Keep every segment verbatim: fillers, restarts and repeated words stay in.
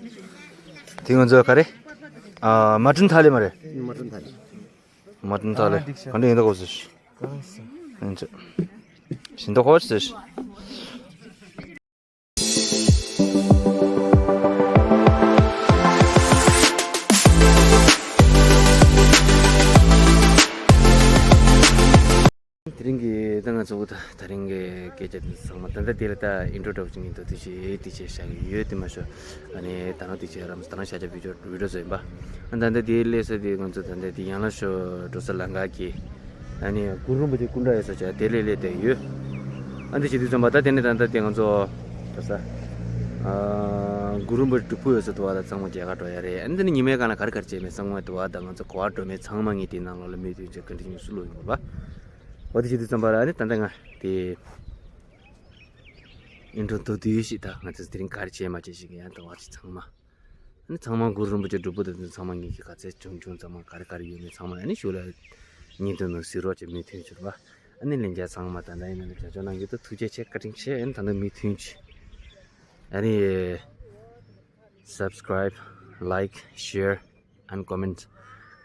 དེ་ང་ཚོ་ག་རེ། ཨ། མ་ཏིན་ཐ་ལེ་མ་རེད། མ་ཏིན་ཐ་ལེ། མ་ཏིན་ཐ་ལེ། ག་འདྲ་ཡིན་ད་གོ་ཟེར། ཡིན་ཚོད། ཤིན་ཏུ་ཧོ་ཟེར། དེ་རིང་གི་ད་ང་ཚོ་ད་དེ་རིང་གི་སྐད་ཆ་དེ་ཚང་མ་ད་ལྟ་དེ་ལ་ད་ཨིན་ཊྲོ་ཌག་ཤན་གྱི་མདོར་བསྡུས་ཤིག་དེ་བྱས་བཞག་གི་ཡོད། དེ་མ་ཤོ་ཨ་ནི་ད་རང་དེ་བྱས་རམ་ད་རང་ཤ་ཆ་བི་ཌིའོ་བི་ཌིའོ་བཟོ་ཡིན་པ། ཨ་ད་ལྟ་དེ་སླེབས་ས་དེ་ང་ཚོ་ད་ལྟ་དེ་ཡང་ལ་ཤོ་འགྲོ་ས་ལམ་ཁ་གི་ཨ་ནི་གུ་རུ་རིན་པོ་ཆེ་སྐུ་འདྲ་ཡོད་ས་ཆ་དེ་ལས་སླེབས་བསྡད་ཡོད། ཨ་འདི་བྱེད་དུས་ཙམ་པ་ད་དེ་ནས་ད་ལྟ་དེ་ང་ཚོ་ད་ས་ཨ་གུ་རུ་རིན་པོ་ཆེ་སྒྲུབ་ཕུག་ཡོད་ས་དུ་བ་ད་ཚང་མ་མཇལ་ཁ་འགྲོ་ཡ་རེད། ཨ་ནི་དེ་ནས་ཉི་མའི་སྒང་ལ་ག་རེ་ག་རེ་བྱས་མེད་ཚང་མ་དུ་བ་ད་ང་ཚོ་གོ་བ་འགྲོ་མེད་ཚང་མ་ངས་དེའི་ནང་ལོགས་ལ་མིའུ་ཐུང་ཅིག་ག་འདྲ་ཞིག་སུ་ལོག་ཡོང་དགོས་པ། འོ་དེ་བྱེད་དུས་ཙམ་པ་ལ་ཨ་ནི་ད་ལྟ་ང་དེ་ཨིན་ཊྲོ་མདོར་བསྡུས་ཤིག་ད་ང་ཚོ་དེ་རིང་ག་རེ་བྱས་མ་བྱས་ཤིག་ཡང་དུ་བ་ཅིག་ཚང་མ། ཨ་ནི་ཚང་མ་གུ་རུ་རིན་པོ་ཆེ་སྒྲུབ་ཕུག་དེ་ཚོ་ཚང་མ་ངེད་ཀྱི་ག་ཚད་བྱུང་བྱུང་ཚང་མ་ག་རེ་ག་རེ་ཡོད་མེད་ཚང་མ་ཨ་ནི་ཞུ་ལ་ཉིན་དུ་ནང་གཟིགས་རོགས་བྱེད། མིའུ་ཐུང་བྱུར་བ། ཨ་ནི་ལན་རྒྱག་ཚང་མ་ད་ལྟ་ཡིན་ན་ལ་བྱ་ཆོག་གནང་རྒྱུ་དུ་ཐུགས་རྗེ་ཆེ། བཀའ་དྲིན་ཆེ། ཨ་ནི་ད་ལྟ་མིའུ་ཐུང་ཆེ། ཨ་ནི་སབ་སི་ཀ་རའིབ། ལའིཀ། ཤེར། ཨ་ནི་ཀོ་མེན་ཊི་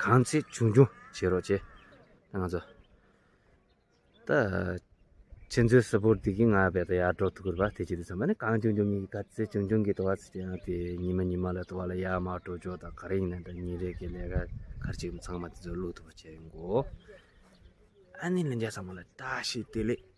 གང་ཚད་བྱུང་བྱུང་བྱེད་རོགས་བྱེད། ད་ང་ཚོ། ད། ཁྱེད་ཚོའི་སཔོར་ཊི་འདི་གིས་ང་བས་ད་ཡར་འགྲོ་ཐུབ་ཀྱི་རེད་པ། དེ་བྱེད་དུས་ཙམ་པ་ནི་གང་བྱུང་བྱུང་གི་ག་ཚད་བྱུང་བྱུང་གི་དུ་བ་ཚེ་ཅན་དེ་ཉི་མ་ཉི་མ་ལ་དུ་བ་ལ་ཡར་མར་འགྲོ་ཕྱོགས་དང་ག་རེ་ཡིན་ན་ད་ཉིན་རེ་གི་ལས་ཀ་ག་རེ་བྱེད་ཀྱི་ཚང་མ་དེ་ཚོ་བླུག་ཐུབ་པ་བྱས་ཡོང་གོ། ཨ་ནི་ལན་རྒྱག་ཚང་མ་ལ་བཀྲ་ཤིས་བདེ་ལེགས།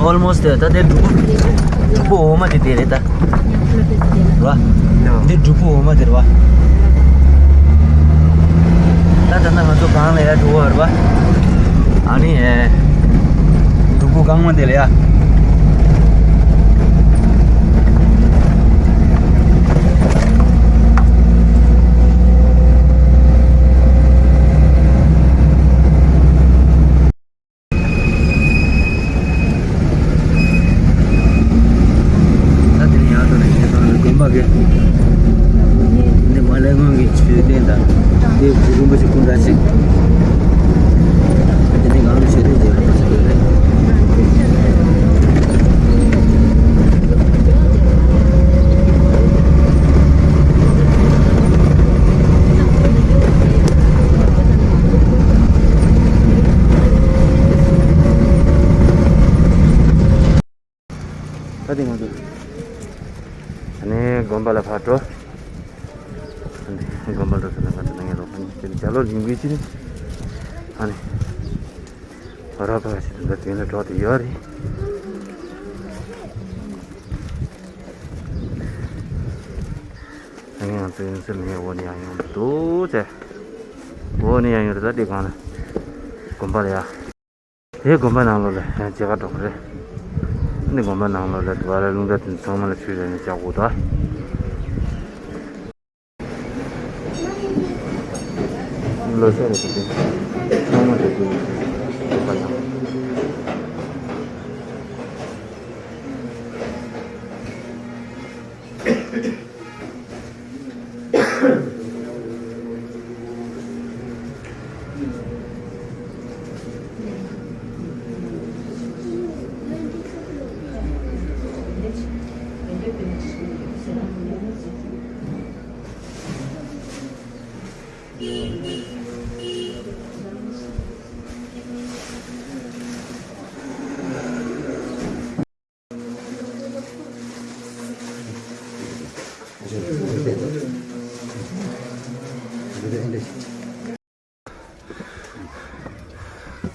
Almost ད་དེ་འབྲུག་འབྲུག་པོ་འོ་མ་དེ་དེ་རེད་ད། ར། འདི་འབྲུག་པོ་འོ་མ་དེ་རེད་བ། ད་ད་ན་ང་ཚོ་གང་ལ་ཡ་འགྲོ་བ་རེད་བ། ཨ་ནི་འབྲུག་པོ་གང་མ་དེ་ལ་ཡ། ད་དེ་ནས་ཡར་འགྲོ་ནས་ཁྱེད་ཚོ་དགོན་པ་གི་འདི་མ་ལས་སྔོན་གྱི་མཆོད་རྟེན་དང་འདི་གུ་རིན་པོ་ཆེ་སྐུ་འདྲ་ཞིག་དེ་ནས་གང་ལ་མཆོད་རྟེན་མཇལ་ཐུབ་ས་རེད། ད་དེ་ང་ཚོ་ཨ་ནི་དགོན་པ་ལ་ཕར་འགྲོ། ཨ་ནི་དགོན་པ་འགྲོ་ཟེར་ན་ང་ཚོ་ནང་ལོགས་ཨ་ནི་དེ་ལ་ཇ་ལོ་ལིང་གི་ཅི་ནི་ཨ་ནི་ར་པ་ཞིག་དང་དེ་ལ་འགྲོ་དེ་ཡོད་རེད། ཨ་ནི་ང་ཚོ་ཡིན་ཟེར་ནས་འོ་ནི་ཡང་ཡོང་འདུག་ཅེ། འོ་ནི་ཡང་ཡོང་རེད། ད་དེ་གང་ལ་དགོན་པ་ལ་ཡ། དེ་དགོན་པ་ནང་ལོགས་ལ་ཡང་མཇལ་ཁ་འགྲོ་གི་རེད། འདི་དགོན་པ་ནང་ལོགས་ལ་དུ་བ་ལ་རླུང་རྟ་དེ་ཚང་མ་ལ་ཆུ་རེ་ནས་བཅག་དགོས་ད། ལོ་ཤས་རེད་དེ། ཚང་མ་དེ་དུ་དགོན་པ་ནང་།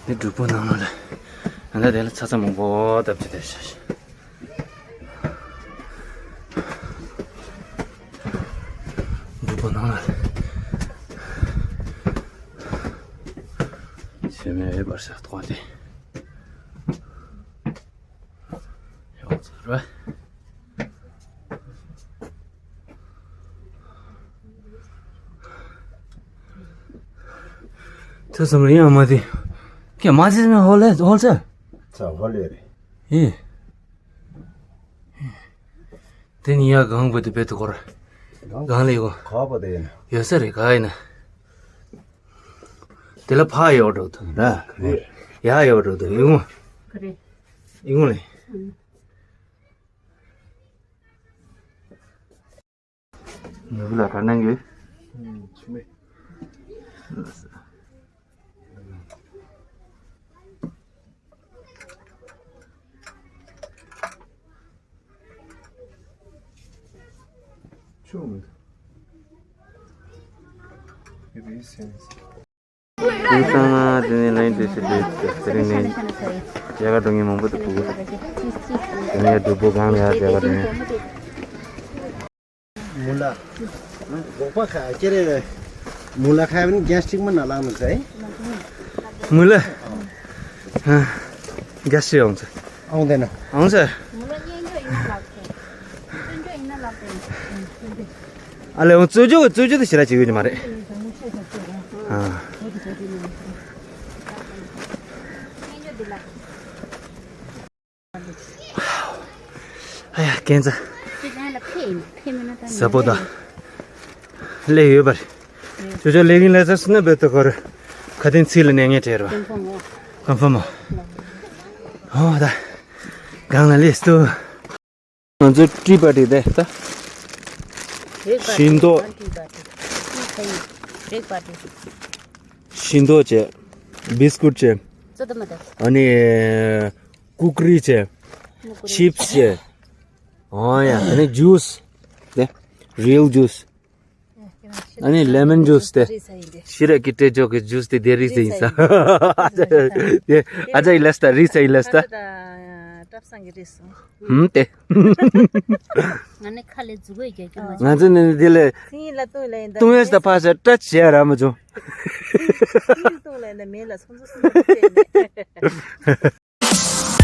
འདི་འབྲུག་པོ་ནང་ལོགས་ལ། ཨ་ན་དེ་ལ་ཚ་ཚ་མང་པོ་བཏབ་ཅི་དེ་ཤ་ཤ། འབྲུག་པོ་ནང་ལོགས་ལ། ཆེ་མེ་བར་ཤ་ཐོག་དེ། ཡོང་ཚར་བ། ཐུ་སོང་རིང་ཡང་མ་དེ། ཁྱེད་མ་ཟེར་ན་ཧོལ་ལེ་ཧོལ་ཚ། ཚ་ཧོལ་ལེ་རེད། ཨེ། དེ་ནི་ཡ་གང་བོད་དུ་བེད་དུ་གོར། གང་ལེ་གོ། ཁ་བ་དེ་ཡིན། ཡོད་ས་རེད་ག་ཡིན་ན། དེ་ལ་ཕ་ཡོད་འགྲོ་དུ་ར། ཡ་ཡོད་འགྲོ་དུ་ཡིན་ངོ་། ཡིན་ངོ་ལེ། ནུ་བུ་ལ་ག་གནང་གི། It makes sense. དེང་སང་ང་དེ་ནས་ལན་དུ་ཞིག་དེ་དེ་རིང་ནས་རྒྱ་གར་འགྲོ་མཁན་མང་པོ་འདུག་གོ། དེ་ནས་སྒྲུབ་པོ་གང་ལ་ཡར་རྒྱ་གར་འགྲོ་མཁན། མུ་ལ། སྒོག་པ་ཁ་ཁྱེར་རེ། མུ་ལ་ཁ་བན་གྱ་སྟིག་མ་ན་ལང་ནི་ཚེ། མུ་ལ། གྱ་སྟིག་ཡོང་ཚེ། ཨང་དེ་ན། ཨང་ཚེ། ཨ་ལེ་ཨང་རྩོད་རྒྱུ་རྩོད་རྒྱུ་དེ་ཞེ་དྲག་བྱེད་ཡོད་ཀྱི་མ་རེད། ཨ། ཨ་ཡ་ཀན་ཚ། ཟ་པོ་ད། ལས་ཡོད་པ་རེད། ཅོ་ཅོ་ལས་ཀིན་ལས་ཚ་སུ་ན་བེ་ཏོ་ཁོ་རེ། ཁ་ཏན་ཚིག་ལ་གནས་ངེས་བྲལ་བ། ཀོན་ཕོ་མོ། ཨོ་ད། གང་ལ་ལས་སུ། ང་ཚོ་ཏྲི་པ་ཏི་དེ་ད། ཤིང་ཏོག་ཤིང་ཏོག་བྱས། བིས་ཀུད་བྱས། ཨ་ནི། ཀུ་ཀུ་རི་བྱས། ཆིབ་སི་བྱས། ཨོ་ཡ། ཨ་ནི་ཇུས། དེ། རིལ་ཇུས། ཨ་ནི་ལེ་མོན་ཇུས་དེ། ཤི་ར་ཀི་ཏྲེ་ཇོ་གི་ཇུས་དེ་དེ་རིགས་ཡིན་ས། དེ་ཨ་ཅག་ཡི་ལས་ད་རིགས་ས་ཡི་ལས་ད། ཧུམ་དེ། ང་ནི་ཁ་ལས་མཛུ་གུ་རྒྱག་གི་མ་ང་ཚོ་ནི་དེ་ལས། སིང་ལ་ཏུང་ལ་ཡིན་ད། ཏུང་ཡས་ད་ཕ་ས་ཏྲ་ཆེ་ར་མ་བྱུང་། སིང་ཏུང་ལ་ཡིན་ད་མེ་ལ་སོང་ཚོ་སོང་ཚོ་བལྟས་ནས།